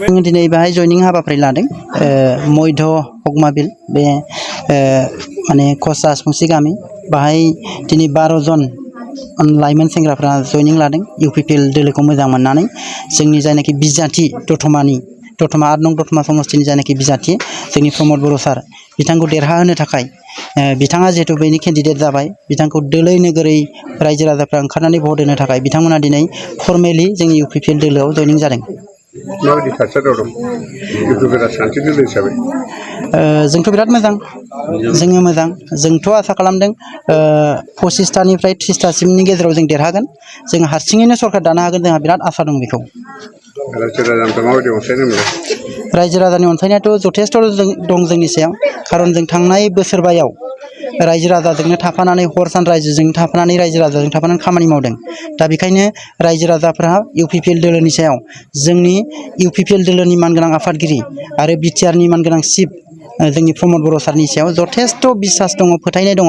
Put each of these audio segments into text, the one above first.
जों दिनै बाहाय जयनिं हाबाफारि लादों मध्य हकमाबिल बे माने खसा सिफुंसि गामि बाहाय दिनै 12 जन लाइमोन सेंग्राफ्रा जयनिं लादों इउपिपिएल दोलोखौ मोजां मोननानै जोंनि जायनाखि बिजाथि दतमा 8 नं दतमा समस्तिनि जायनाखि बिजाथि जोंनि प्रमद बर' सार बिथांखौ देरहाहोनो थाखाय बिथाङा जेहेतु बेनि केन्डिडेट जाबाय बिथांखौ दोलै नोगोरै रायजो राजाफ्रा ओंखारनानै भट होनो थाखाय बिथांमोना दिनै फर्मेलि जोंनि इउपिपिएल दोलोआव जयनिं जादों। माबायदि थासारियाव दं इउपिपिएल सानथि दोलो हिसाबै? जोंथ' बिराद मोजां जोङो मोजां जोंथ' आसा खालामदों 25टानिफ्राय 30टासिमनि गेजेराव जों देरहागोन जों हारसिङैनो सरकार दानो हागोन जोंहा बिराद आसा दं बेखौ। रायजो राजानिफ्राय माबायदि अनसायनाय मोनदों? रायजो राजानि अनसायनायाथ' जथेस्थ' दं जोंनि सायाव खारन जों थांनाय बोसोरबायाव रायजो राजाजोंनो थाफानानै हर सान रायजोजों थाफानानै रायजो राजाजों थाफानानै खामानि मावदों दा बेखायनो रायजो राजाफ्रा इउपिपिएल दोलोनि सायाव जोंनि इउपिपिएल दोलोनि मानगोनां आफादगिरि आरो बिटिआरनि मानगोनां चिफ जोंनि प्रमद बर' सारनि सायाव जथेस्थ' बिसास दङ फोथायनाय दङ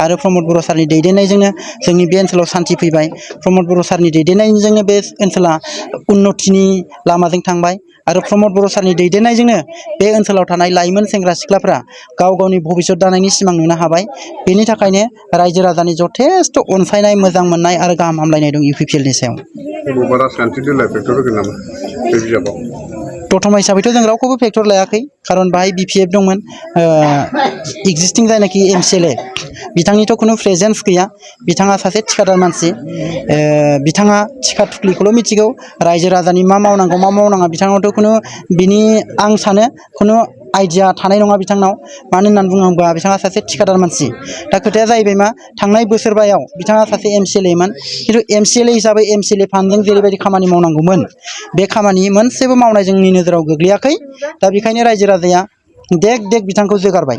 आरो प्रमद बर' सारनि दैदेननायजोंनो जोंनि बे ओनसोलाव सान्थि फैबाय प्रमद बर' सारनि दैदेननायजोंनो बे ओनसोला उन्नतिनि लामाजों थांबाय आरो प्रमद बर' सारनि दैदेननायजोंनो बे ओनसोलाव थानाय लाइमोन सेंग्रा सिख्लाफ्रा गाव गावनि भबिसत दानायनि सिमां नुनो हाबाय बेनि थाखायनो रायजो राजानि जथेस्थ' अनसायनाय मोजां मोननाय आरो गाहाम हामलायनाय दं इउपिपिएलनि सायाव। बबेबा राजखान्थि दोलोआ फेक्टर होगोन नामा बे बिजाबाव? दतमा हिसाबैथ' जों रावखौबो फेक्टर लायाखै खारन बाहाय बिपिएफ दंमोन एक्जिस्टिं जायनाखि एमसिएलए बिथांनिथ' खुनु प्रेजेन्स गैया बिथाङा सासे थिखादार मानसि बिथाङा थिखा थुख्लिखौल' मिथिगौ रायजो राजानि मा मावनांगौ मा मावनाङा बिथांनावथ' खुनु बिनि आं सानो खुनु आइडिया थानाय नङा बिथांनाव मानो होननानै बुङोबा बिथाङा सासे थिखादार मानसि दा खोथाया जाहैबाय मा थांनाय बोसोरबायाव बिथाङा सासे एमसिएलएमोन खिन्थु एमसिएलए हिसाबै एमसिएलए फान्डजों जेरैबायदि खामानि मावनांगौमोन बे खामानि मोनसेबो मावनाय जोंनि नोजोराव गोग्लैयाखै दा बेखायनो रायजो राजाया देग देग बिथांखौ जोगारबाय।